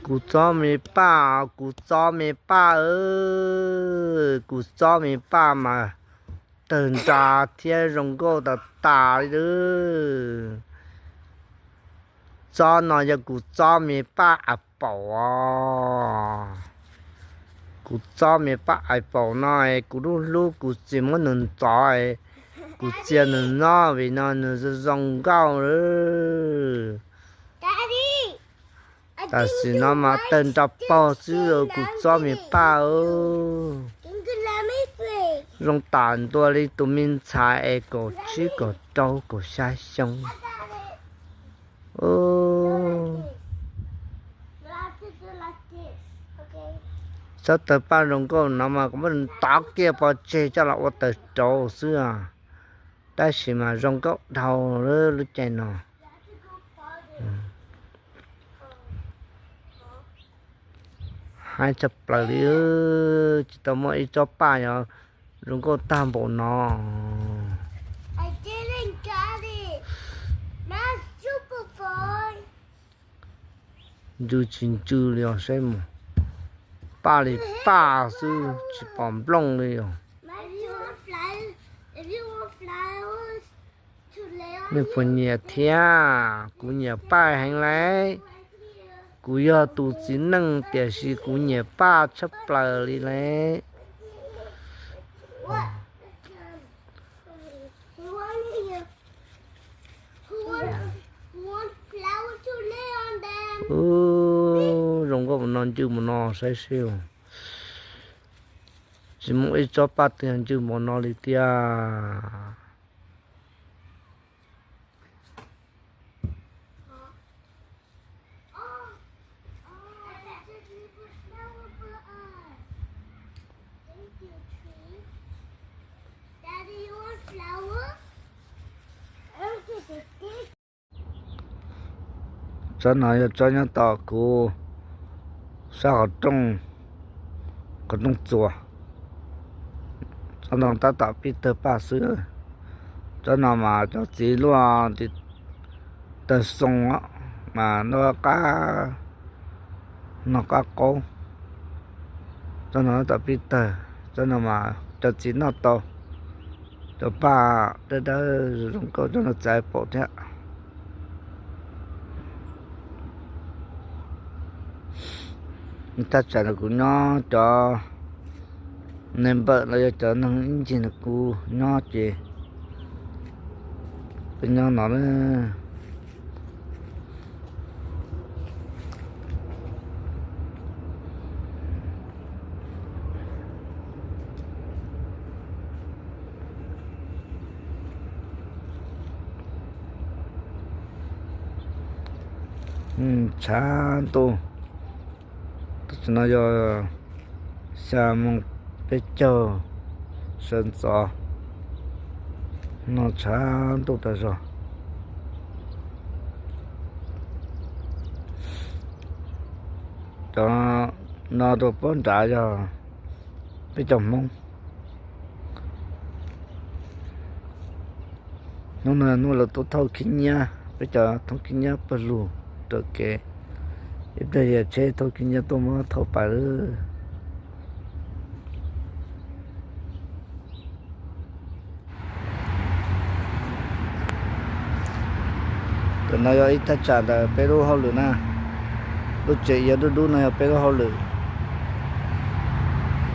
Kuv txob me paj, kuv txob me paj, kuv txob me paj mas tawg nra thiab zoo nkauj tas tas li. Txob no yog kuv txob me paj a paum. Kuv txob me paj a paum no, kuv lub hlub kuv tsis muab nws ntxov, kuv txia nws noj vim no nws zoo zoo nkauj lawm. Tam sim no mas tawg nra paug xwb, kuv txob me paj. Zoo tam ntua li tus me ntxhais es kaum tsib kaum rau kaum xya xyoo. Txhob tawg paj zoo nkauj no mas kuv muab tov kiag pov tseg coj los ua tawg rauv xwb. Tab sis mas zoo nkauj dhau lub caij no. Haib tshaj plaws li, tsis tau muaj ib tsob paj yog zoo nkauj tag npaum no. Ntsw tsis ntsw li os, saib mus, paj li paj xwb tsis pom nplooj li os. Nej puas nyiam thiab? Kuv nyiam paj heev lauj. Kuv yog tus txiv neej tiam sis kuv nyiam paj tshaj plaws li lauj. Ub, zoo nkauj mus no, ntsw mus no saib seb. Tsis muaj ib tsob paj twg ntsw mus no li tiag. Tsob no yog tsob nyob tom kuv sab qhov rooj, qhov rooj txuas. Tsob no tab tom pib tawg paj xwb. Tsob no mas cov txiv luaj tawg xoo mas noj qab, noj qab qaub. Tsob no tab tom pib tawg, tsob no mas cov txiv noj tau. Cov paj dawb dawb zoo nkauj, cov no txawv paum thiab. Thaj tsam no kuv nyob, cov neeg npawm los yog cov neeg ib ncig no kuv nyob ces peb nyob no na. Tshav ntuj, tam sim no yog xya moos peb caug sawv ntxov, no tshav ntuj tas zog. Cov no rau puag nrad yog peb cov Hmoob. Hnub no hnub lawv tuaj thauj khib nyiab, peb cov thauj khib nyiab pawg lug raws kev. Ib pliag yog tsheb thauj khib nyiab tuaj muab thauj pais lawm. Ntawm no yog ib thaj tsam ntawm peb lub hauj lwm na. Lub tsev iav dub dub no yog peb lub hauj lwm.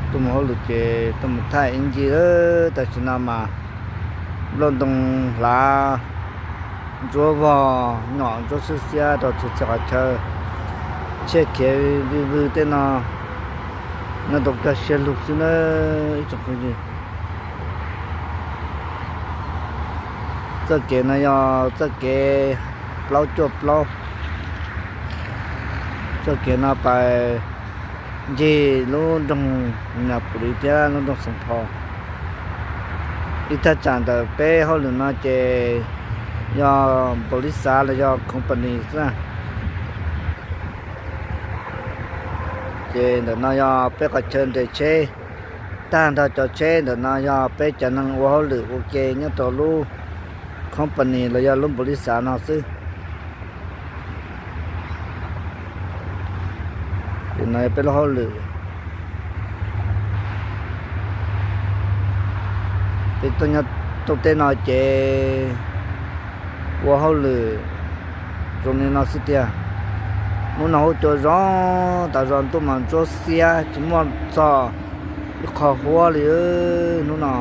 Tuaj mus hauj lwm ces tuaj mus thaij ib ncig lawm. Tam sim no mas nplooj ntoo hlav, ntsuab vog nyom ntsuab xwb xiab rau txhua txhia qhov chaw, tsheb khiav vij vwg tej no, nyob rau kawg siab lug xwb na ib tsoom phooj ywg. Txoj kev no yog txoj kev plaub cuaj plaub. Txoj kev no pais ncig lub nroog Nyas Pum Lis thiab lub nroog Xeev Phos. Ib thaj tsam ntawm peb hauj lwm no ces yog npaum li xav los yog company xwb. Ces ntawm no yog peb qhov chaw nres tsheb. Tag nrho cov tsheb ntawm no yog peb cov neeg ua hauj lwm ua ke nyob rau lub company los yog lub npaum li xav no xwb. No peb lub hauj lwm, peb tuaj nyob rau tej no ces ua hauj lwm zoo li no xwb tiag. Hnub no huab cua zoo tas zog, ntuj mas ntsuab xiab tsis muaj txog ib qho huab li hnub no.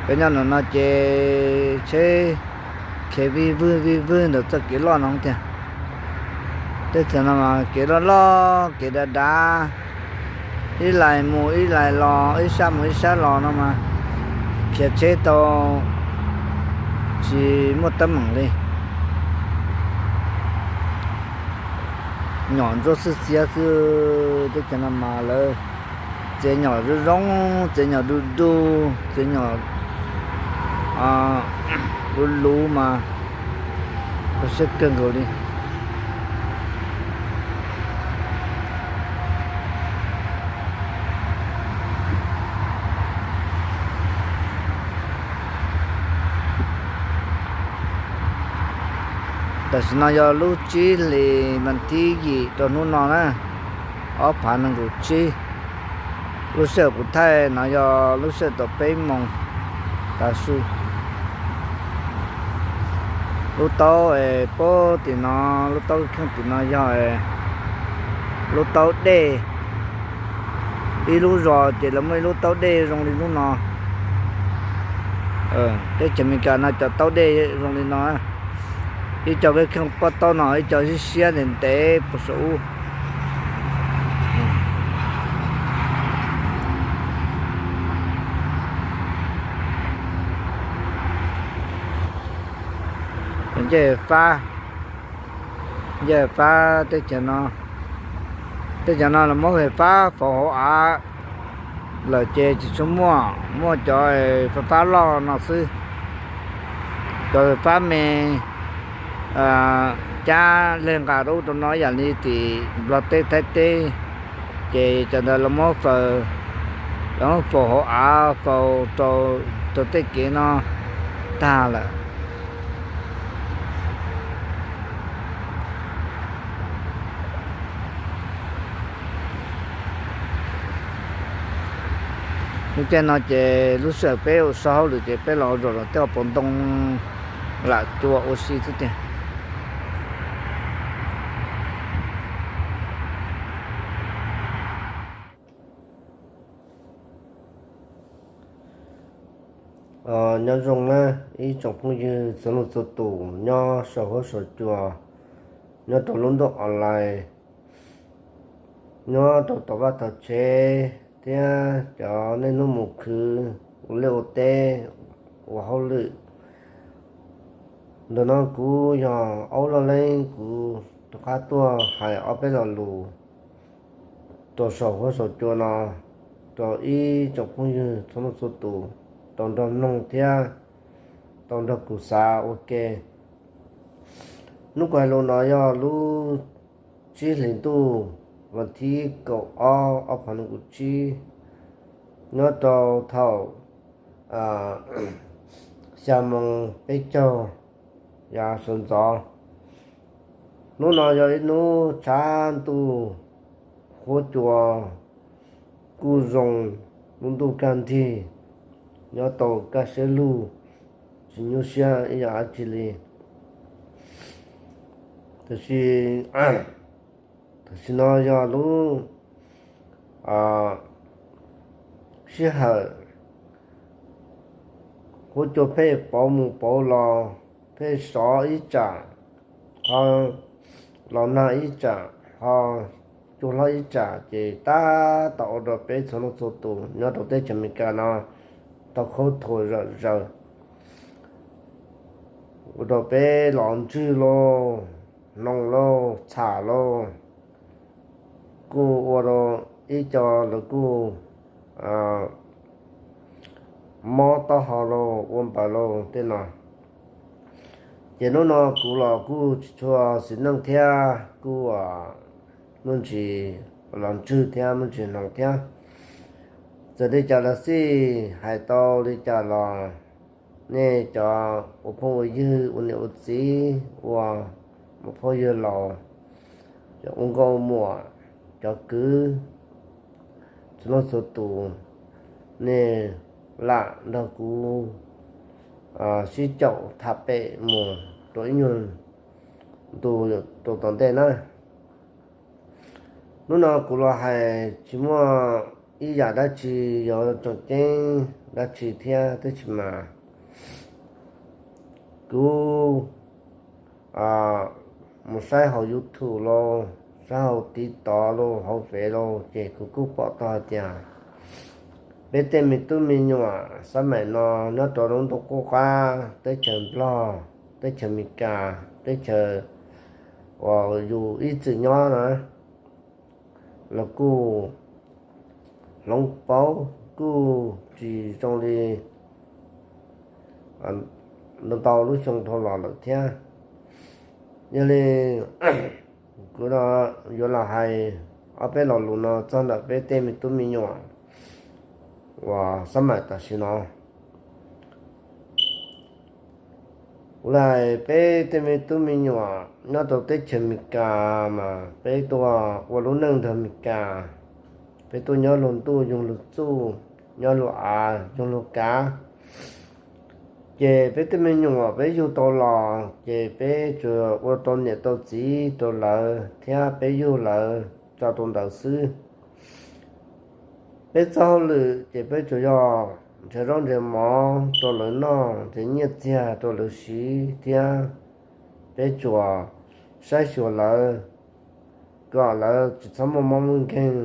Peb nyob no ces tsheb khiav vij vwg vij vwg ntawm txoj kev loj no tiag. Teb chaws no mas kev loj loj kev dav dav, ib lais mus ib lais los, ib sab mus ib sab los no mas khiav tsheb tau tsis muaj teeb meem li. Nyom ntsuab xwb xiab xwb, teb chaws no mas lawv txiav nyom zoo zoo, txiav nyom du du, txiav nyom luv luv mas kho siab kawg nkaus li. Tam sim no yog lub tsib hlis mas thib yim rau hnub no na, ob phav nees nkaum tsib. Lub sij hawm kuv thaij no yog lub sij hawm thaum peb moos tav su. Lub taub es puag tim no, lub taub kheej tim no yog lub taub dej. Ib lub zos ces lawv muaj ib lub taub dej zoo li lub no. Teb chaws Amelikas no cov taub dej zoo li no, ib co kheej pob taub no, ib co siab siab ntev ntev puag saum ub. Ncej fab, ncej fab teb chaws no, teb chaws no los muab fais fab faus hauv av lawm ces tsis tshua muaj, muaj cov fais fab loj no xwb. Cov fais fab me cab leg nqa rau ub rau no ib yam li tim Nplog teb Thaib teb, ces cov ntawd los muab faus, los muab faus hauv av faus rau tej kev no tag lawm. Lub caij no ces lub sij hawm peb ua so hauj lwm ces peb los ua zaum los tej hauv paus ntoo lam cua ua si xwb tiag. Nyob zoo na ib tsoom phooj ywg txhua leej txhua tus nyob saum huab saum cua, nyob rau lub ntuj online, nyob rau tom vaj tom tsev thiab cov niaj hnub mus khwv ua liaj ua teb ua hauj lwm. Ntawm no kuv yog Aub Loj Leeb, kuv rov qab tuaj hais ob peb lo lus rau saum huab saum cua no rau ib tsoom phooj ywg txhua leej txhua tus tau nrog mloog thiab tau nrog kuv xav ua ke. Hnub kuv hais lus no yog lub tsib hlis ntuj vas thib kaum ob ob phav nees nkaum tsib, nyob rau thaum xya moos peb caug yav sawv ntxov. Hnub no yog ib hnub tshav ntuj, huab cua kuj zoo, lub ntuj kaj nrig, nyob tau kaj siab lug, tsis nyuaj siab ib yam dab tsi li. Tab sis tam sim no yog lub sij hawm huab cua pheej pauv mus pauv los, pheej sov ib tsam, ho los nag ib tsam, ho cua hlob ib tsam, ces tab tom ua rau peb txhua leej txhua tus nyob rau teb chaws Amelikas no tau khaub thuas zom zaws, ua rau peb los ntswg lauj, hnoos lauj, txham lauj, kuj ua rau ib co lawv kuj mob taub hau lauj, ua npaws lauj tej no. Ces hnub no kuv los kuj tsis tshua xis neej thiab kuj muaj ntsis los ntswg thiab muaj ntsis hnoos thiab. Txawm li cas los xij, hais tau li cas los nej cov ua phooj ua ywg, ua niam ua txiv, ua muam phooj ywg laus, cov ua nkauj muam, cov kwv, txhua leej txhua tus, nej lam nrog kuv sib caum tham pem mus rau ib nyuag ntu rau tom ntej na. Hnub no kuv los hais tsis muaj ib yam dab tsi yuav tseem ceeb dab tsi thiab, tab sis mas kuv mus saib hauv YouTube los, saib hauv TikTok los, hauv Fev los, ces kuv kuj pom tau hais tias peb tej me tub me nyuam xab maim no nyob rau lub ntuj qub qab teb chaws Nplog, teb chaws Amelikas, teb chaws uas yus ib txwm nyob na, los kuj hloov pauv kuj tsis zoo li ntau lub xyoo dhau los lawm thiab. Yog li kuv yuav los hais ob peb lo lus no txog ntawm peb tej me tub me nyuam uas xab maim tam sim no. Kuv hais peb tej me tub me nyuam nyob rau teb chaws Amelikas mas peb tuaj ua lub neej nrog Amelikas, peb tuaj nyob luag ntuj yoog luag txuj, nyob luag av yoog luag kav. Ces peb tej me nyuam peb yug tau los ces peb tsuas ua tau niam tau txiv rau lawv thiab peb yug lawv tso rau ntawd xwb. Peb txoj hauj lwm ces peb tsuas yog nrhiav zaub nrhiav mov rau lawv noj, nrhiav nyiaj txiag rau lawv siv thiab peb tsuas saib xyuas lawv kom lawv tsis txhob muaj mob muaj nkeeg,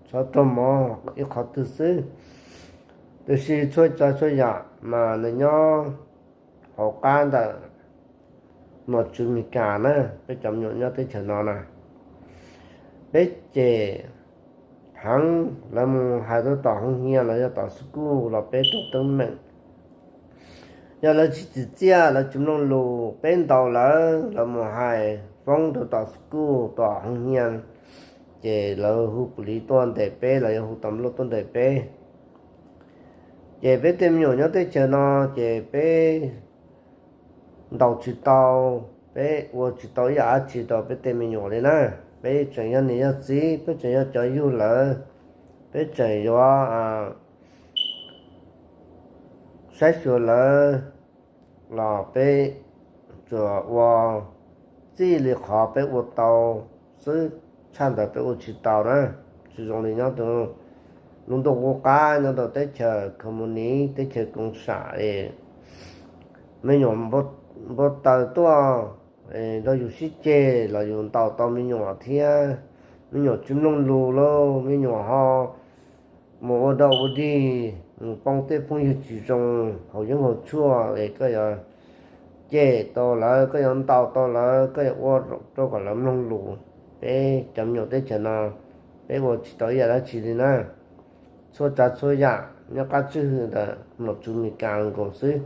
txhob raug mob ib qhov twg xwb. Tiam sis txhua tsav txhua yam mas nws nyob hauv qab ntawm nom tswv Amelikas na, peb cov me nyuam nyob teb chaws no na, peb cem heev, lawv mus hais rau tom hoo hias los yog tom xwb kuj los peb raug teeb meem. Yog lawv tsis tsim txiaj, lawv tsis mloog lus, peb ntaus lawv, lawv mus hais foob rau tom xwb kuj tom hoo hias, ces lawv hu pus lis tuaj ntes peb los yog hu tas npluaj tuaj ntes peb. Ces peb tej me nyuam nyob teb chaws no ces peb ntaus tsis tau, peb ua tsis tau ib yam dab tsi rau peb tej me nyuam li na. Peb tseem yog niam yog txiv, peb tseem yog cov yug lawv, peb tseem yuav saib xyuas lawv los peb tsuas ua txij li qhov peb ua tau xwb, tshaj ntawd peb ua tsis tau na. Tsis zoo li nyob rau lub ntuj qub qab, nyob rau teb chaws kos mus nis, teb chaws koom sam es me nyuam npau taws tuaj nrog yus sib ceg los yus ntaus tau me nyuam thiab. Me nyuam tsis mloog lus lauj, me nyuam ho mus ua dog ua dig, mus poob tej phooj ywg tsis zoo hauv yeeb hauv tshuaj es koj yuav cem tau lawv, koj yuav ntaus tau lawv, koj yuav ua rau kom lawv mloog lus. Peb cov me nyuam teb chaws no, peb ua tsis tau ib yam dab tsi li na. Txhua tsav txhua yam nyob qab tswj hwm ntawm nom tswv Amelikas nkaus xwb.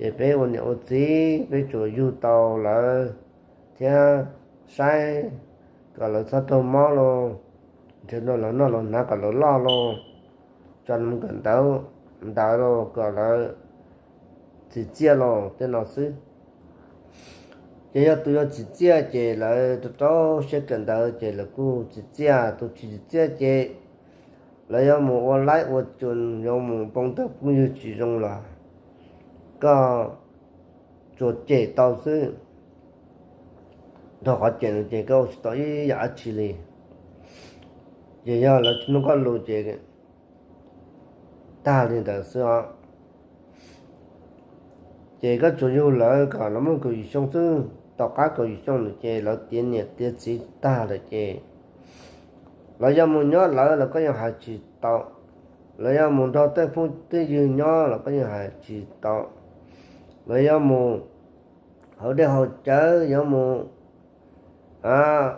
Ces peb ua niam ua txiv, peb tsuas yug tau lawv thiab saib kom lawv txhob raug mob lauj, nrhiav rau lawv noj lawv hnav kom lawv loj lauj, tso mus kawm ntawv, ntawv lauj kom lawv tsim txiaj lauj, tej no xwb. Ces yog tus yuav tsim txiaj ces lawv rau rau siab kawm ntawv ces lawv kuj tsim txiaj, tus tsis tsim txiaj ces lawv yuav mus ua laib ua tsuas, yuav mus poob tej phooj ywg tsis zoo los koj tsuas cem tau xwb, dhau qhov cem no ces koj ua tsis tau ib yam dab tsi li. Ces yog lawv tsis mloog koj lus ces tag li ntawd xwb os. Ces koj tsuas yug lawv kom lawv muaj kaum yim xyoo xwb, tom qab kaum yim xyoo lawm ces lawv tiav niam tiav txiv tag lawm ces lawv yuav mus nyob lawv los koj yeej hais tsis tau, lawv yuav mus nrog tej phooj tej ywg nyob los koj yeej hais tsis tau, lawv yuav mus haus dej haus cawv, yuav mus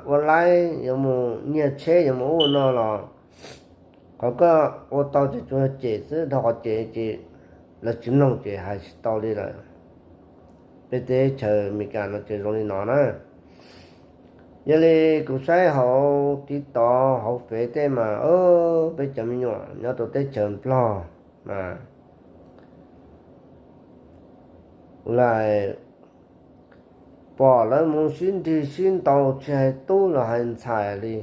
ua laib, yuav mus nyiag tsheb, yuav mus ub no los qhov koj ua tau ces tsuas yog cem xwb, dhau qhov cem ces lawv tsis mloog ces hais tsis tau li lawm. Peb teb chaws Amelikas no ces zoo li no na. Yog li kuv saib hauv TikTok hauv Fev tej mas peb cov me nyuam nyob rau teb chaws Nplog mas lais pom lawv mus sib nrig sib ntaus, tsis hais tub los hais ntxhais li,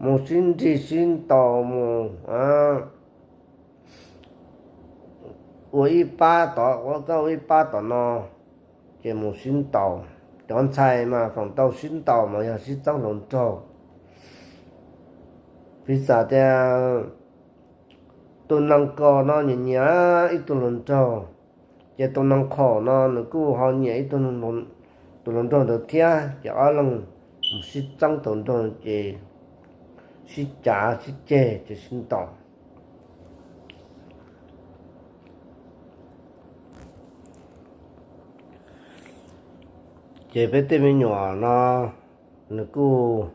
mus sib nrig sib ntaus, mus ua ib pab tod, ua koj ua ib pab tom no, ces mus sib ntaus. Cov ntxhais mas feem tau sib ntaus mas yog sib txeeb hluas nraug. Piv xam tias tus nees kos no nyiam nyiam ib tug hluas nraug, ces tus nees khaum no nws kuj ho nyiam ib tug, tus hluas nraug ntawd thiab, ces ob leeg mus sib txeeb tus nraug ces sib cav sib ceg ces sib ntaus. Ces peb tej me nyuam no nws kuj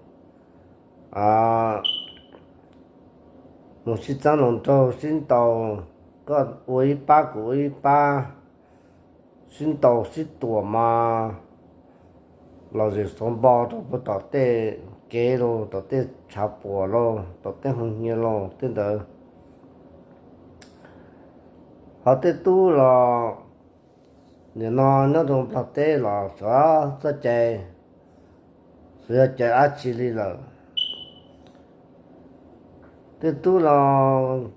mus sib txeeb hluas nraug sib ntaus, koj ua ib pab kuv ua ib pab, sib ntaus sib tuam mas los zem xuav npo rau puag tom tej kev los, tom tej tshav puam los, tom tej hoo hnyiav los tej ntawd. Ho tej tub los nim no nyob rau Nplog teb los xyov txoj cai, xyov yog cai dab tsi li lawm. Tej tub los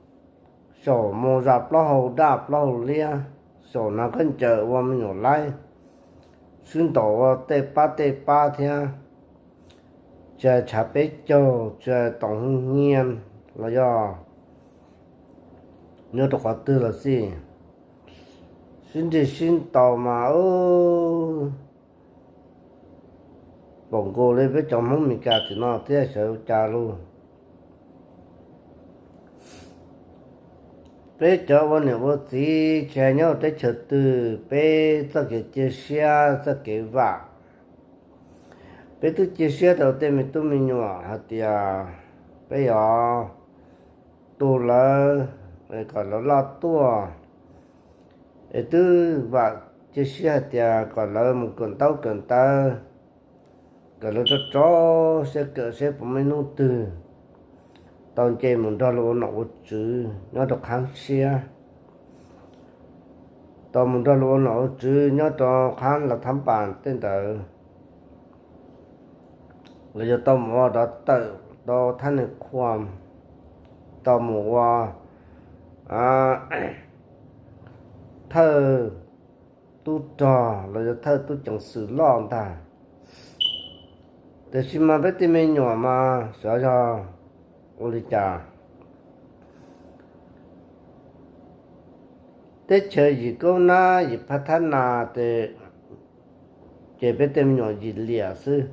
xyaum mus zas plaub hau daj plaub hau liab, xyaum hnav khaub ncaws ua me nyuam laib, sib ntaus ua tej pab tej pab thiab. Tsis hais tshav peb caug, tsis hais tom hoo hnyiav los yog nyob rau qhov twg los xij, sib nrig sib ntaus mas ub, npaum nkaus li peb cov Hmoob Mes Kas tim no thiab xyov ua cas lauj. Peb cov ua niam ua txiv tsis hais nyob teb chaws twg, peb txoj kev cia siab txoj kev vam, peb twb cia siab rau tej me tub me nyuam hais tias peb yuav tu lawv kom lawv loj tuaj, es twb vam cia siab hais tias kom lawv mus kawm ntaub kawm ntawv, kom lawv rov rau siab kawm seb puas muaj ib hnub twg tau nce mus nrog luag ua nom ua tswv nyob rau qhab siab, tau mus nrog luag ua nom ua tswv nyob rau qhab Lav Thab Npas tej ntawd, los yog tau mus ua dov tawm rau Thab Nais Khua, tau mus ua thawj tub rog los yog thawj tub ceev xwm loj ntag. Tiam sis mas peb tej me nyuam mas xyov yog ua li cas, teb chaws yim kaub nab yim phav thab nas ces peb tej me nyuam yim liam xwb,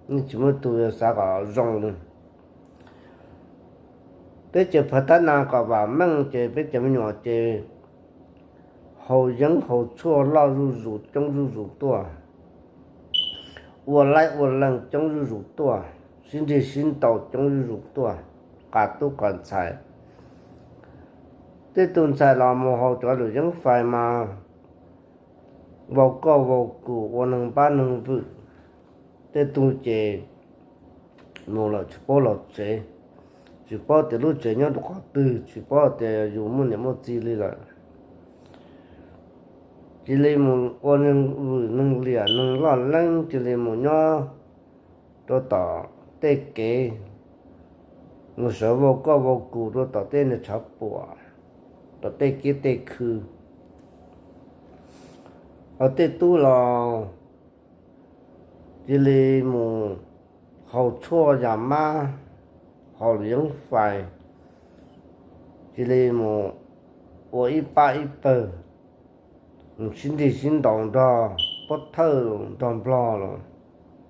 yeej tsis muaj tus xav kom zoo li. Teb chaws phav thab nas kom vam meej ces peb cov me nyuam ces haus yeeb haus tshuaj loj zuj zus coob zuj zus tuaj, ua laib ua leeg coob zuj zus tuaj, sib nrig sib ntaus coob zuj zus tuaj, qas tub qas ntxhais. Tej tus ntxhais los mus haus cov lwm yeeb fais mas vau koj vau kus ua neeg npab neeg vwm. Tej tug ces mus lawm tsis paub los tsev, tsis paub tias lub tsev nyob rau qhov twg, tsis paub tias yus muaj niam muaj txiv li lawm. Cia li mus ua neeg vwm neeg liam neeg loj leeb, cia li mus nyob rau tom tej kev, mus sawv vau koj vau kus rau tom tej niag tshav puam, tom tej kiab tej khw. Ho tej tub los cia li mus haus tshuaj yas mab, haus lwm yeeb fais, cia li mus ua ib pab ib pawg, mus sib nrig sib ntaus nrog pob thawj, nrog nplog,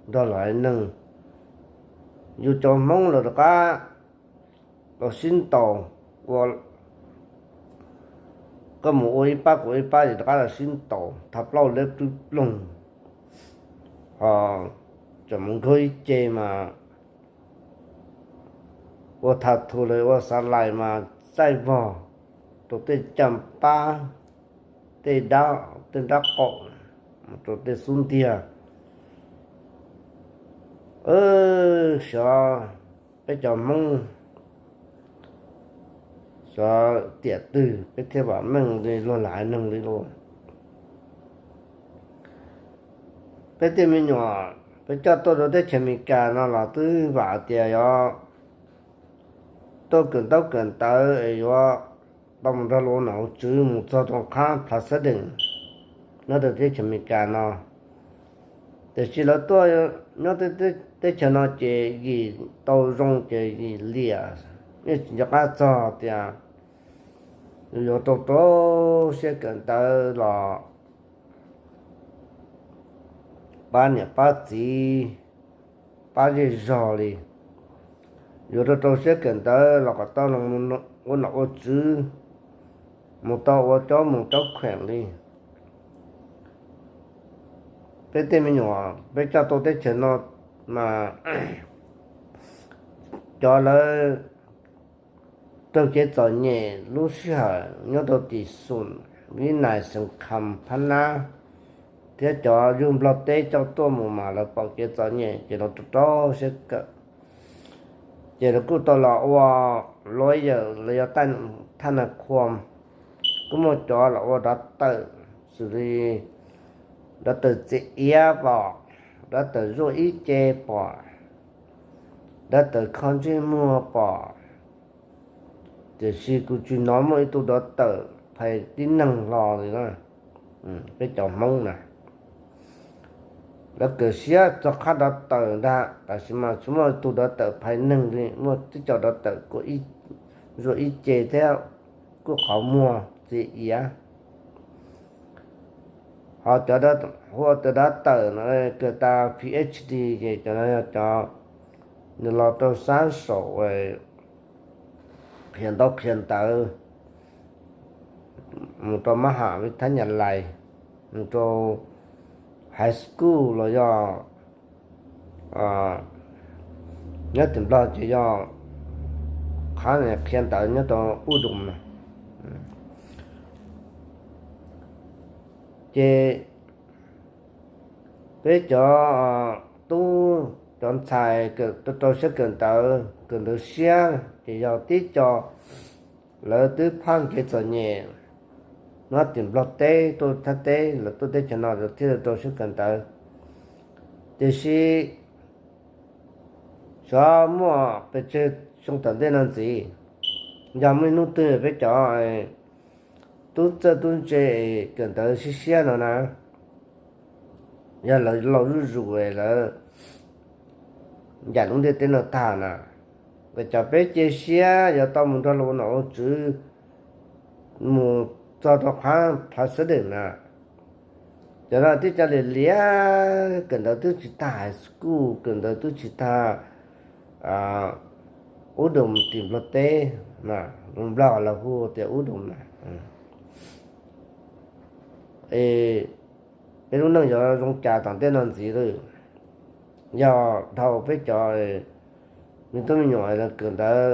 nrog lwm haiv neeg. Yus cov Hmoob los rov qab los sib ntaus, ua, koj mus ua ib pab kuv ib pab ces rov qab los sib ntaus thaj plaub leb plwb ploog. Ho tseem mus nkaug ib ce mas ua thaj thu lawm ua xav lais mas txaij vog rau tej caj npab, tej dab, tej nrab qaum, rau tej xub ntiag. Xyov peb cov Hmoob xyov tiam twg peb thiaj vam meej li luag lwm haiv neeg li lauj. Peb tej me nyuam peb coj tuaj rau teb chaws Amelikas no los twb vam tias yuav tuaj kawm ntaub kawm ntawv es yuav tau mus nrog luag ua nom ua tswv mus txog rau qhab president nyob rau teb chaws Amelikas no. Tiam sis lawv tuaj nyob teb chaws no ces yim tau zoo ces yim liam, yeej tsis nco qab txog tias yuav rau rau siab kawm ntawv los pab niam pab txiv, pab zej zog li. Yuav rau rau siab kawm ntawv los kom tau ua nom ua tswv, mus tau ua cov mus cov kheem li. Peb tej me nyuam peb coj tuaj teb chaws no mas cov lawv raug kev txom nyem lub sij hawm nyob rau tim Xum, Vib Nais, Xeev Kham, Phab Nab, thiab cov yug Nplog teb coj tuaj mus mas lawv pom kev txom nyem ces lawv rau rau siab kawm. Ces lawv kuj tau los ua lawyer, los yog thaj nais khuam, kuj muaj cov los ua dov tawm, xws li dov tawm txiv iav pom, dov tawm zuaj ib ce pom, dov tawm kho ntsej muag pom. Tiam sis kuv tsis hnov muaj ib tug dov tawm phais tib neeg hlo li na. Peb cov Hmoob na, lawv kawm siab txog qhab dov tawm ntag, tab sis mas tsis muaj tus dov tawm phais neeg li, muaj tib co dov tawm kuj zuaj ib ce thiab kuj qhov muag txiv iav. Ho cov hu ua tus dov tawm no kawm tas PhD ces cov no yog cov nws los rau sab saum qhia ntaub qhia ntawv, mus rau mab ham vib thab nyas lais, mus rau high school los yog nyob tim Nplog ces yog qhab qhia ntawv nyob rau ub dum no. Ces peb cov tub cov ntxhais rau siab kawm ntawv, kawm ntawv siab ces yog tib co lawv twb phaaj kev txom nyem nyob tim Nplog teb tuaj Thaib teb, lawv tuaj teb chaws no lawv thiaj li rau siab kawm ntawv. Tiam sis xyov muaj pes tsawg xyoo tom ntej no ntxiv, yog muaj ib hnub twg peb cov tub txawj tub ntse kawm ntawv siab siab no na, yog lawv laus zuj zus lawv ncaim lub ntiaj teb no tag na, es cov peb cia siab yuav tau mus nrog luag ua nom ua tswv mus txog rau qhab president na, cov no twb cov liam liam, kawm ntawv twb tsis tag high school, kawm ntawv twb tsis tag ub dum tim Nplog teb, Nplog lawv hu tias ub dum na. Es peb lub neej yuav zoo cas tom ntej no ntxiv lawm? Yog dhau peb cov me tub me nyuam lawv kawm ntawv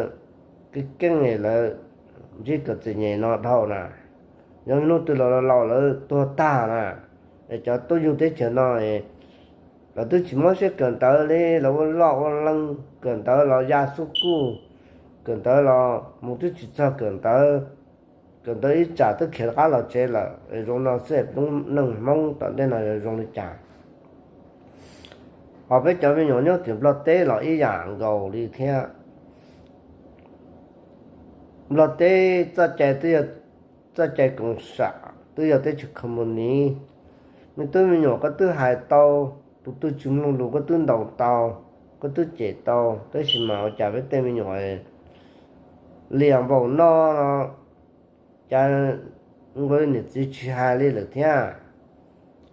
keej keej lawv ntsib kev txom nyem no dhau na, yog hnub twg los laus lawv tuag tag na, es cov tuaj yug teb chaws no lawv twb tsis mob siab kawm ntawv li, lawv ua loj ua leej, kawm ntawv los ya xub kuj, kawm ntawv los mus twb tsis txog kawm ntawv, kawm ntawv ib tsam twb khiav qab los tsev lawm. Zoo no xwb lub neej Hmoob tom ntej no yuav zoo li cas? Ho peb cov me nyuam nyob tim Nplog teb los ib yam nkaus li thiab. Nplog teb txoj cai twb yog txoj cai koom sam, twb yog teb chaws kos mus nis. Me tub me nyuam koj twb hais tau, tus twg tsis mloog lus koj twb ntaus tau, koj twb cem tau, tab sis mas ua cas peb tej me nyuam liam npaum no no, cas nkaus li niam txiv tsis hais li lawm thiab.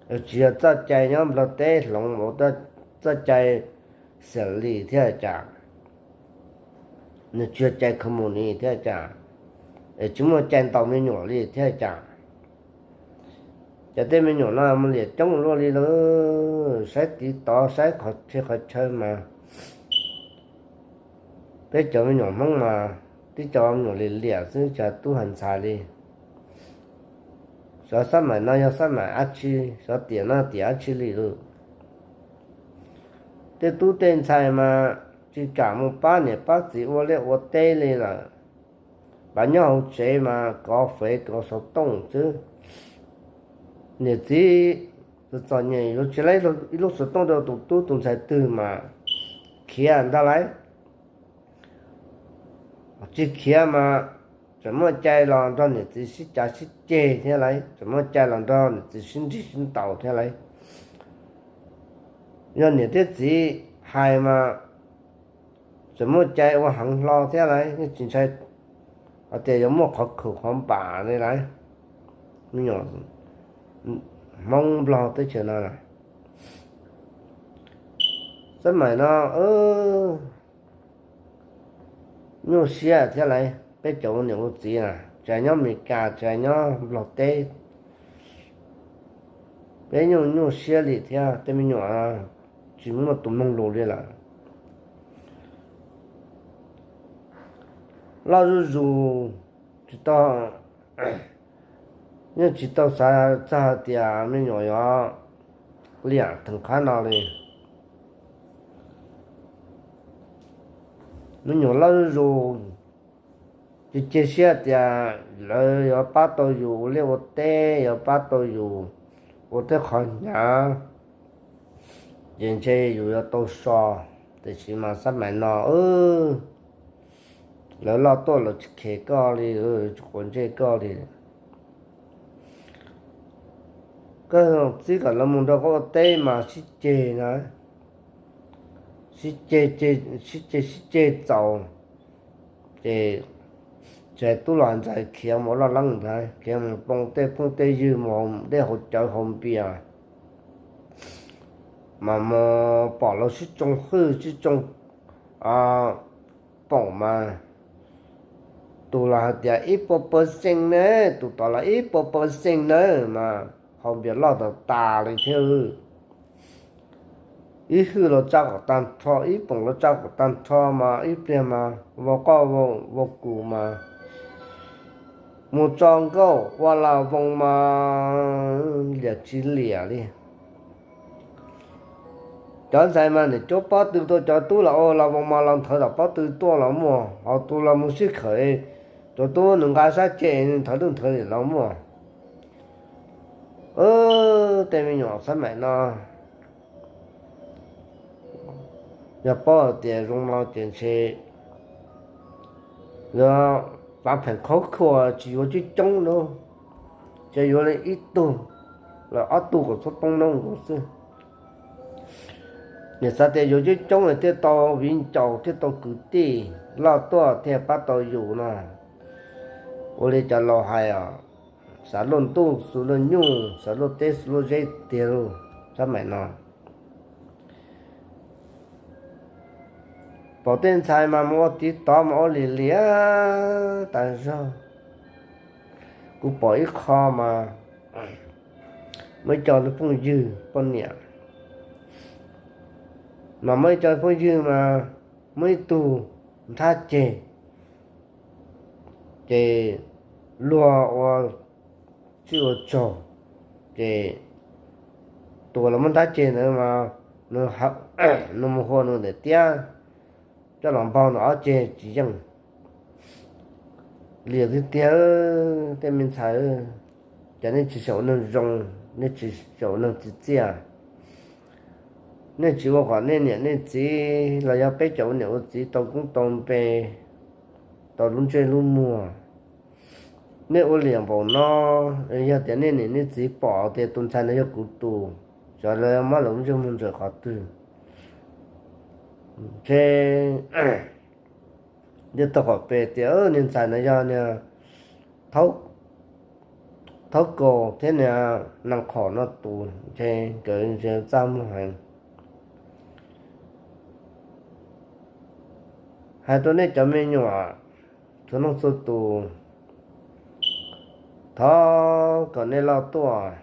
Tsis yog txoj cai nyob Nplog teb hloov ua txoj cai xiam lis thiab cas, nws tsis yog cai kos mus nis thiab cas, es tsis muaj cai ntaus me nyuam li thiab cas. Ces tej me nyuam no mus liam coob luaj li lawm, saib tiv tov saib qhov txhia qhov chaw mas peb cov me nyuam Hmoob mas tib co me nyuam liam liam xwb, tsis tub hais ntxhais li. Xyov xab maim no yog xab maim dab tsi, xyov tiam no tiam dab tsi li lawm. Tej tub tej ntxhais mas tsis kam mus pab niam pab txiv ua liaj ua teb li lawm, pab nyob hauv tsev mas kov fem kov xov tooj xwb. Niam txiv Tus txom nyem yuav tsis laib ib lub xov tooj rau tus tub tus ntxhais twg mas khiav ntag lauj. Tsis khiav mas tseem muaj cai los nrog niam txiv sib cav sib ceg thiab lauj, tseem muaj cai los nrog niam txiv sib nrig sib ntaus thiab lauj. Yog niam thiab txiv hais mas tseem muaj cai ua heev hlo thiab lauj, yeej tsis ntshai hais tias yuav muaj qhov khaum qhov npam li lauj. Me nyuam Hmoob Nplog teb chaws no, xab maim no nyuaj siab thiab lauj. Peb cov ua niam ua txiv na, tsis hais nyob Amelikas tsis hais nyob Nplog teb, peb nyuaj nyuaj siab li thiab. Tej me nyuam tsis muaj tus mloog lus li lawm. Loj zuj zus, tsis tau, yeej tsis tau xav txog hais tias me nyuam yuav liam theem qhab no li. Me nyuam loj zuj zus, tsis cia siab tias lawv yuav pab tau yus ua liaj ua teb, yuav pab tau yus ua tej qhov hnyav, ces ntshe yus yuav tau so. Tiam sis mas xab maim no lawv loj tuaj lawv tsis khes koj li, tsis quav ntsej koj li. Koj txib kom lawv mus nrog koj ua teb mas sib ceg na, sib ceg, sib ceg sib ceg txaus, ces tsis hais tub los ntxhais khiav mus loj leeb ntag, khiav mus poob tej phooj tej ywg, mus dej haus cawv haus npias, mas mus pom lawv sib tsoo hwj sib tsoo poom mas, tus los hais tias ib puas percent ne, tus tod los ib puas percent na, mas haus npias loj tas tas li thiab. Ib hwj los tsa kom tag nrho, ib poom los tsa kom tag nrho mas ib pliag mas vau qoj vau kus mas mus tso nkauj ua las voos mas liam tsis liam li. Cov ntxhais mas niam cuab pob tw tuaj, cov tub los ua las voos mas los nthawv tom pob tw tuaj los muaj, ho tus los mus sib khawm, cov tub nws nqa sab ceg nthawv lwj nthawv liam los muaj. Tej me nyuam xab maim no yog paub hais tias zoo no ces ntshe yuav pav pheem khaub khuas tsis yuav coob coob na, ces yuav li ib tug los ob tug kom txhob poob noob nkoos xwb. Nim xav tias yuav coob coob thiaj tau viv ncaus thiaj tau kwv tij loj tuaj thiaj pab tau yus no. Ua li cov laus hais os, xav luaj ntuj xu luaj nyuj, xav luaj teb xu luaj zeb tiag lauj. Xab maim no pom tej ntxhais mas mus ua tiv tov mas ua liam liam tas zog. Kuv pom ib qho mas muaj ib co phooj ywg poj niam, mas muaj ib co phooj ywg mas muaj ib tug nthab ceg, ces luag ua txij ua tsaug, ces tus uas los muab nthab ceg ntawd mas nws mus hua nws daim tiab coj los npog nws ob ceg tsis yeej. Liam tiag tiag, tej me ntxhais, cas nej tsis xyaum ua neeg zoo, nej tsis xyaum ua neeg txiv txiaj, nej tsis ua kom nej niam nej txiv los yog peb cov ua niam ua txiv tau koob tau npe, tau lub ntsej lub muag. Nej ua liam npaum no, yog tias nej niam nej txiv pom tias tus ntxhais no yog kuv tus, xyov lawv muab lawv lub ntsej muag ntsaws qhov twg. Ntshe yeej tau qhov pes tias niag ntxhais no yog niag thaub kaus thiab niag nees qhom no tus, ntshe nkawd ntshe txaj muag heev. Hais rau nej cov me nyuam txhua leej txhua tus, thov kom nej loj tuaj,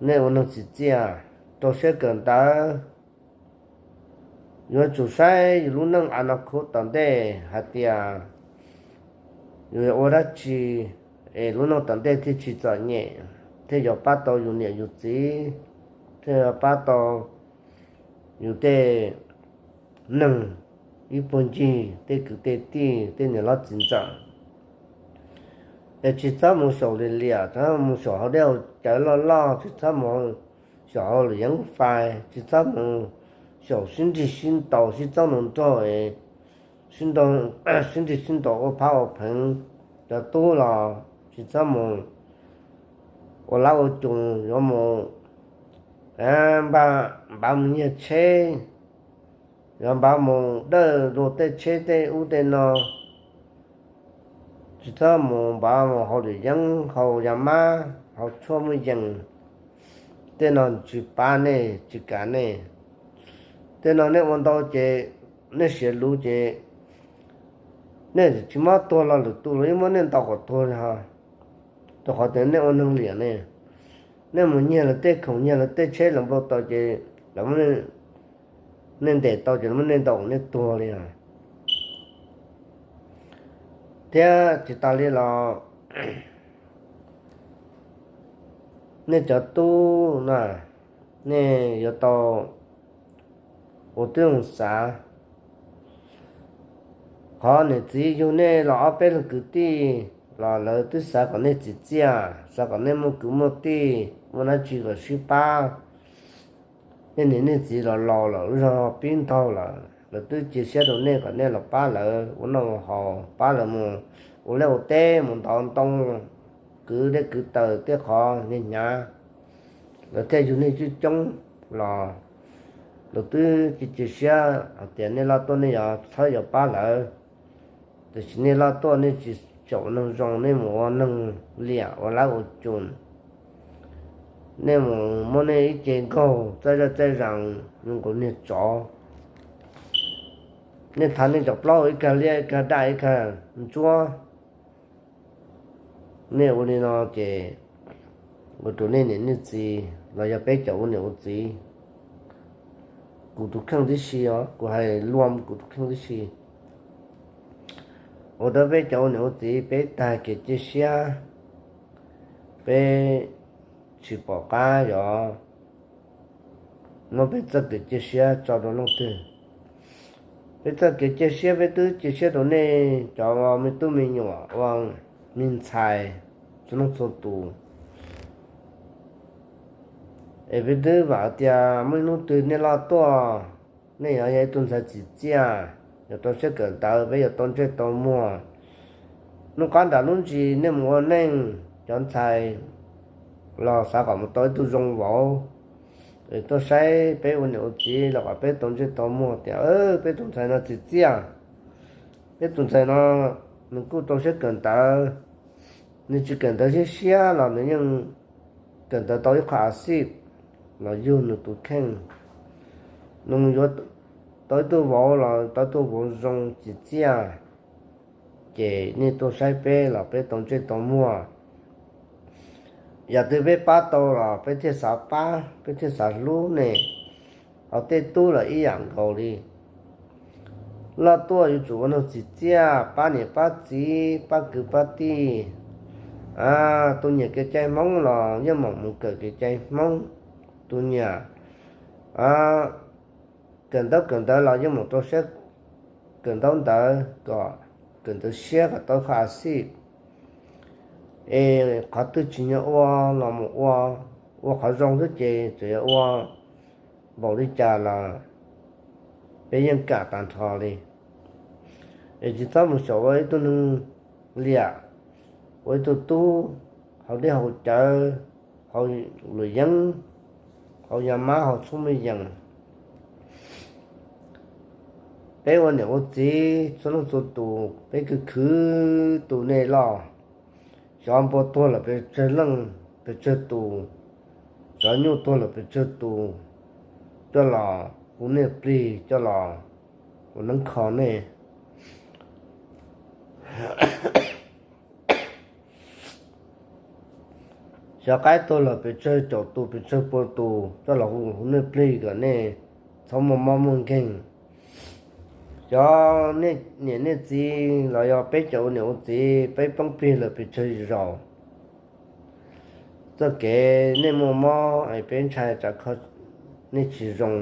nej ua neeg txiv txiaj, rau siab kawm ntawv, yuav tsum saib yus lub neej a no khub tom ntej hais tias yus yuav ua dab tsi es lub neej tom ntej thiaj tsis txom nyem, thiaj yuav pab tau yus niam yus txiv, thiaj yuav pab tau yus tej neeg ib puag ncig, tej kwv tej tij, tej niam hlob txiv ntxawm. Es tsis txhob mus xyaum liam liam, txhob mus xyaum hauv dej hauv cawv loj loj, tsis txhob mus xyaum hauv lwm yeeb fais, tsis txhob mus xyaum sib nrig sib ntaus sib txob nroo nrog, sib nrig sib ntaus ua phab ua pheev. Cov tub los tsis txhob mus ua lab ua cum, yuav mus npaj mus nyiag tsheb, yuav npaj mus dawj luag tej tsheb tej ub tej no, tsis txhob mus npaj mus haus lwm yeeb, haus yas mab, haus tshuaj muaj yees. Tej no tsis pab nej, tsis kam nej. Tej no nej ua ntau ces nej siav luv ces nej tsis muab tuag los lwm tus los yeej muab nej ntaus kom tuag li os. Rau qhov tias nej ua neeg liam ne, nej mus nyiag lawv tej khoom, nyiag lawv tej tsheb los npau taws ces lawv muab nej ntes tau ces lawv muab nej ntaus kom nej tuag li os. Thiab tsis tas li los nej cov tub na, nej yuav tau ua tib zoo xav. Qhov niam txiv yug nej los ob peb leeg kwv tij los lawv twb xav kom nej txim txiaj, xav kom nej muaj kwv muaj tij, muaj dab tsi kom sib pab. Nej niam nej txiv los laus lawm, lub zog pib ntaug lawm, lawv twb cia siab rau nej kom nej los pab lawv ua noj ua haus, pab lawv mus ua liaj ua teb, mus ntov ntoo, kwv dej kwv taws tej qhov nej hnyav. Lawv thiaj yug nej coob coob los lawv twb cia siab hais tias nej loj tuaj nej yuav txhawb yuav pab lawv. Tiam sis nej loj tuaj nej tsis txawj ua neeg zoo, nej mus ua neeg liam ua lab ua cum, nej mus muab nej ib ce nkaug txawj zaj txawj zaj zoo nkaus niag tsov. Nej thav nej cov plaub hau ib kag liab ib kag daj ib kag ntsuab. Nej ua li no ces ua rau nej niam nej txiv los yog peb cov ua niam ua txiv, kuv tus kheej tib si os, kuv hais luam kuv tus kheej tib si, ua rau peb cov ua niam ua txiv peb tag kev cia siab, peb tsis pom qab yuav muab peb txoj kev cia siab tso rau leej twg. Peb txoj kev cia siab peb twb cia siab rau nej cov me tub me nyuam ua me ntxhais txhua leej txhua tus. Es peb twb vam tias muaj ib hnub twg nej loj tuaj, nej yuav yog ib tug ntxhais txim txiaj, yuav tau siab kawm ntawv, peb yuav tau ntsej tau muag. Hnub qab nram lub ntsis nej mus ua neej, cov ntxhais los xav kom mus tau ib tug zoo vauv, es tuaj saib peb ua niam ua txiv los kom peb tau ntsej tau muag tias peb tus ntxhais no txim txiaj, peb tus ntxhais no nws kuj tau siab kawm ntawv, nws tsis kawm ntawv siab siab los nws yeej kawm ntawv tau ib qho a xij los yug nws tus kheej, nws yuav tau ib tug vauv los tau ib tug vauv zoo txim txiaj, ces nej tuaj saib peb los peb tau ntsej tau muag. Yam twg peb pab tau los peb thiaj xav pab, peb thiaj xav hlub nej. Hos tej tub los ib yam nkaus li. Loj tuaj yuav tsum ua neeg txim txiaj, pab niam pab txiv, pab kwv pab tij. Tus nyiam kev cai Hmoob los yeej meem mus kawm kev cai Hmoob. Tus nyiam kawm ntaub kawm ntawv los yeej meem rau siab kawm ntaub ntawv kom kawm ntawv siab kom tau ib qho a xij. Es qhov twg tsis nyiam ua los mus ua, ua qhov zoo xwb ces txawm yuav ua npaum li cas los peb yeej kam tag nrho li. Es tsis txhob mus xyaum ua ib tug neeg liam, ua ib tug tub haus dej haus cawv, haus luam yeeb, haus yas mab, haus tshuaj muaj yees. Peb ua niam ua txiv txhua leej txhua tus peb khwv khwv tu nej loj. Xyov npua tuag lawm pes tsawg leej pes tsawg tus, xyov nyuj tuag lawm pes tsawg tus, coj los hu nej plig, coj los ua neeb kho nej. Xyov qaib tuag lawm pes tsawg caum tus pes tsawg pua tus, coj los hu nej plig kom nej txhob muaj mob muaj nkeeg. Xyov nej niam nej txiv los yog peb cov ua niam ua txiv peb poob plig lawm pes tsawg zaus, txoj kev nej muaj mob es peb ntshai tsam kho nej tsis zoo,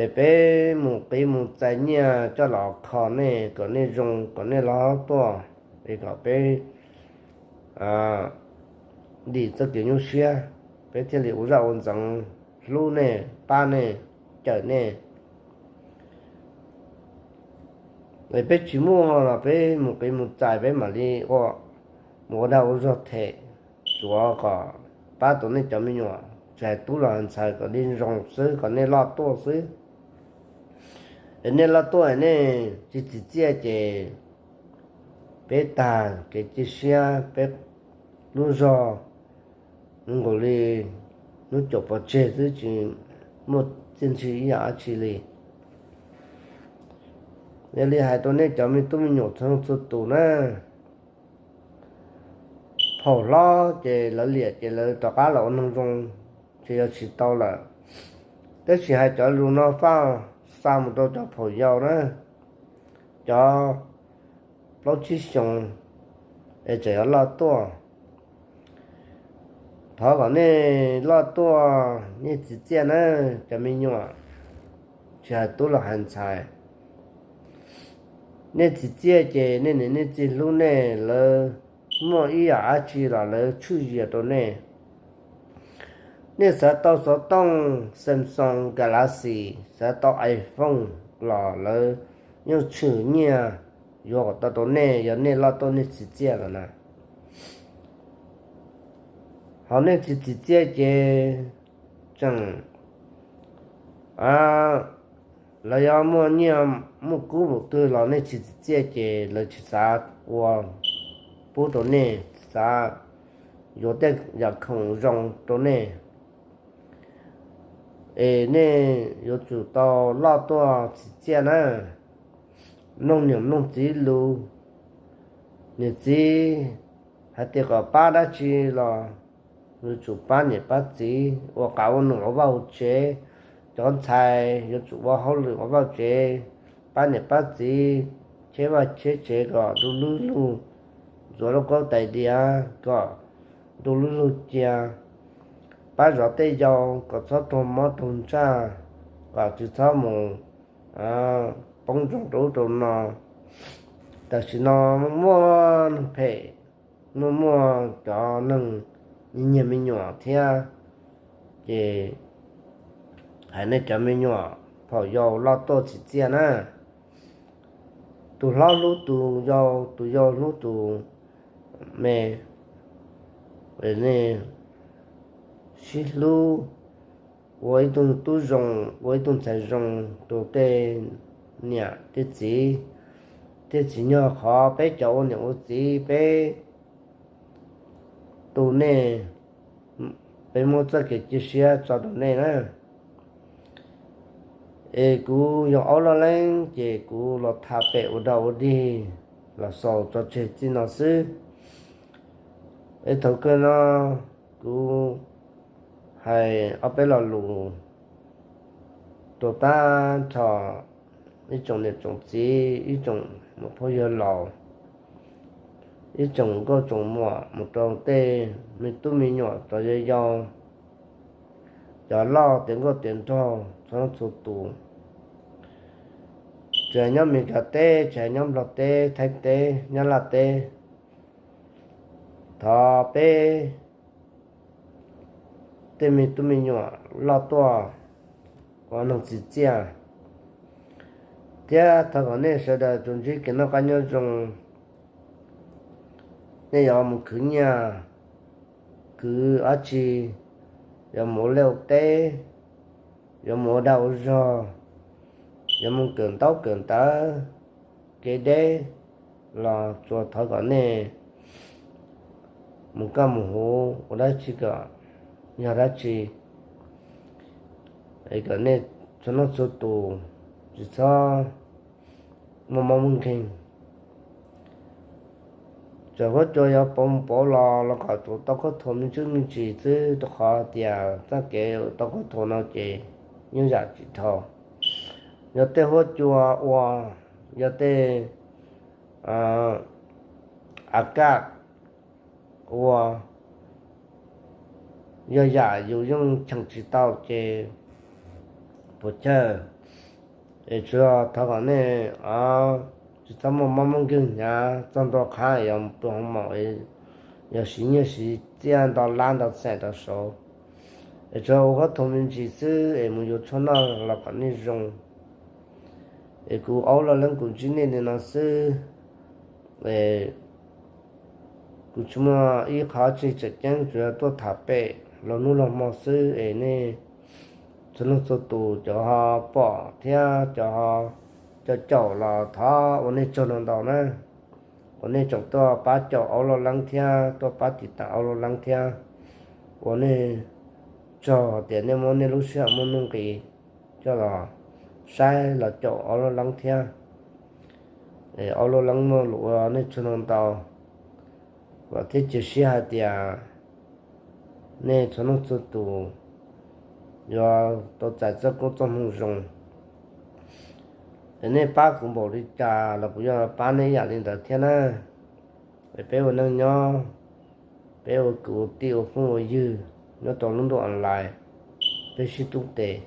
es peb mus qiv mus txais nyiaj coj los kho nej kom nej zoo kom nej loj tuaj, es kom peb dim txoj kev nyuaj siab, peb thiaj li ua zaj ua ntxeev hlub nej, pab nej, cawm nej. Peb tsis muaj los peb mus qiv mus txais peb mam li ua, mus ua dag ua zog them, tsuav kom pab tau nej cov me nyuam, tsis hais tub los hais ntxhais, kom nej zoo xwb, kom nej loj tuaj xwb. Es nej loj tuaj nej tsis txim txiaj ces peb tag kev cia siab, peb lub zog nkaus li lub caum pov tseg xwb, tsis muaj txiaj ntsig ib yam dab tsi li. Yog li hais rau nej cov me tub me nyuam txhua leej txhua tus na, phaum hlob ces lawv liam ces lawv rov qab los ua neeg zoo, ces yog tsis tau lawm. Tab sis hais cov lus no faj xa mus rau cov phaum yau na, cov plaub tsib xyoos es tseem yuav loj tuaj. Thov kom nej loj tuaj, nej txim txiaj na, cov me nyuam, tsis hais tub los hais ntxhais. Nej txim txiaj ces nej niam nej txiv hlub nej, lawv muaj ib yam dab tsi los lawv tshwj zias rau nej. Nej xav tau xov tooj Samsung Galaxy, xav tau iPhone los lawv yeej tshwm nyiaj yuav kom tau rau nej, yog nej loj tuaj nej txim txiaj lawm na. Ho nej tsis txim txiaj ces tseem, lawv yuav muaj nyiaj muaj kub npaum twg los nej tsis txim txiaj ces lawv tsis xav ua pub rau nej, tsis xav yuav tej yam khoom zoo rau nej. Es nej yuav tsum tau loj tuaj txim txiaj na. Mloog niam mloog txiv lus, niam txiv hais tias kom pab dab tsi los yuav tsum pab niam pab txiv, ua qav ua num ua vaj ua tsev. Cov ntxhais yuav tsum ua hauj lwm ua vaj ua tsev, pab niam pab txiv cheb vaj cheb tsev kom du lub lug, ntxuav lub kaub tais diav kom du lub lug cia, pab zov tej yau kom txhob raug mob raug ntsaj, kom tsis txhob mus poob ntsoog rau ub rau no. Tam sim no muaj neeg phem, muaj muaj cov neeg nyiag me nyuam thiab, ces hais nej cov me nyuam phaum yau loj tuaj txim txiaj na. Tus hlob hlub tus yau, tus yau hlub tus me, nej sib hlub, ua ib tug tub zoo, ua ib tug ntxhais zoo rau tej niam tej txiv. Tej txiv nyog qhov peb cov ua niam ua txiv peb tu nej, peb muab txoj kev cia siab tso rau nej na. Es kuv yog Aub Loj Leeb ces kuv los tham pem ua dog ua dig los xaus tso tseg txij no xwb. Es thaum kawg no kuv hais ob peb lo lus rau tag nrho ib tsoom niam tsoom txiv, ib tsoom muam phauj yawg laus, ib tsoom nkauj tsoom muam, mus rau tej me tub me nyuam, cov yau yau, cov loj tiav nkauj tiav nraug txhua leej txhua tus, tsis hais nyob Meskas teb, tsis hais nyob Nplog teb, Thaib teb, Nyab Laj teb, thov peb tej me tub me nyuam loj tuaj ua neeg txim txiaj, thiab thov kom nej sawv daws tsuas ntsib kev noj qab nyob zoo. Nej yuav mus khwv nyiaj, khwv dab tsi, yuav mus ua liaj ua teb, yuav mus ua dag ua zog, yuav mus kawm ntaub kawm ntawv, kev deb, los tsuas thov kom nej mus kaj mus huv ua dab tsi kom yog dab tsi, es kom nej txhua leej txhua tus tsis txhob muaj mob muaj nkeeg. Txawm huab cua yuav pauv pauv los los kom tsuas tau khaub thuas me ntsis me ntsis xwb, rau qhov tias txoj kev tau khaub thuas no ces yeej yam tsis dhau. Yog tej huab cua ua, yog tej a kaj ua, yog yam yus yeej cheem tsis tau ces puas chawj. Es tsuas thov kom nej tsis txhob muaj mob muaj nkeeg hnyav txog ntua qhov yuav pw hoo maum, yog siv nyiaj siv txiaj nto lab nto xees rau saud, es tsuas ua huab thooj me ntsis xwb es mus yuav tshuaj noj los kom nej zoo. Es kuv aub loj leeb kuv ntsib nej li no xwb, kuv tsis muaj ib qho tseem ceeb, tsuas yog tuaj tham pem los hnub los hmo xwb es nej txhua leej txhua tus cov ho pom thiab cov ho caum caum los thov ua nej tsaug ntau ntau na. Uas nej tseem tuaj pab caum aub loj leeb thiab tuaj pab tiv tas aub loj leeb thiab, ua nej tsaug tias nej muab nej lub sij hawm muaj nuj nqis coj los saib los caum aub loj leeb thiab. Aub loj leeb muaj lus ua nej tsaug ntau ntau, vam thiab cia siab hais tias nej txhua leej txhua tus yuav tau txais txoj koob txoj hmoov zoo. Es nej pab kuv npaum li cas los kuv yuav pab nej ib yam li ntawd thiab na. Es peb ua neej nyob, peb ua kwv ua tij ua phooj ua ywg nyob rau lub ntuj online, peb sib tub tes,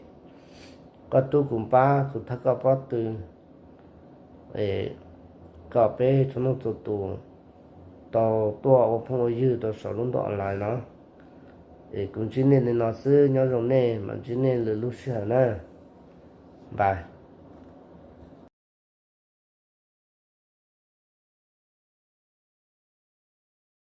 koj tub kuv pab, kuv thawj koj pob tw, kom peb txhua leej txhua tus tau tuaj ua phooj ua ywg rau saum lub ntuj online no. Es kuv ntsib nej li no xwb, nyob zoo nej, mam ntsib nej lwm lub sij hawm na. Bye.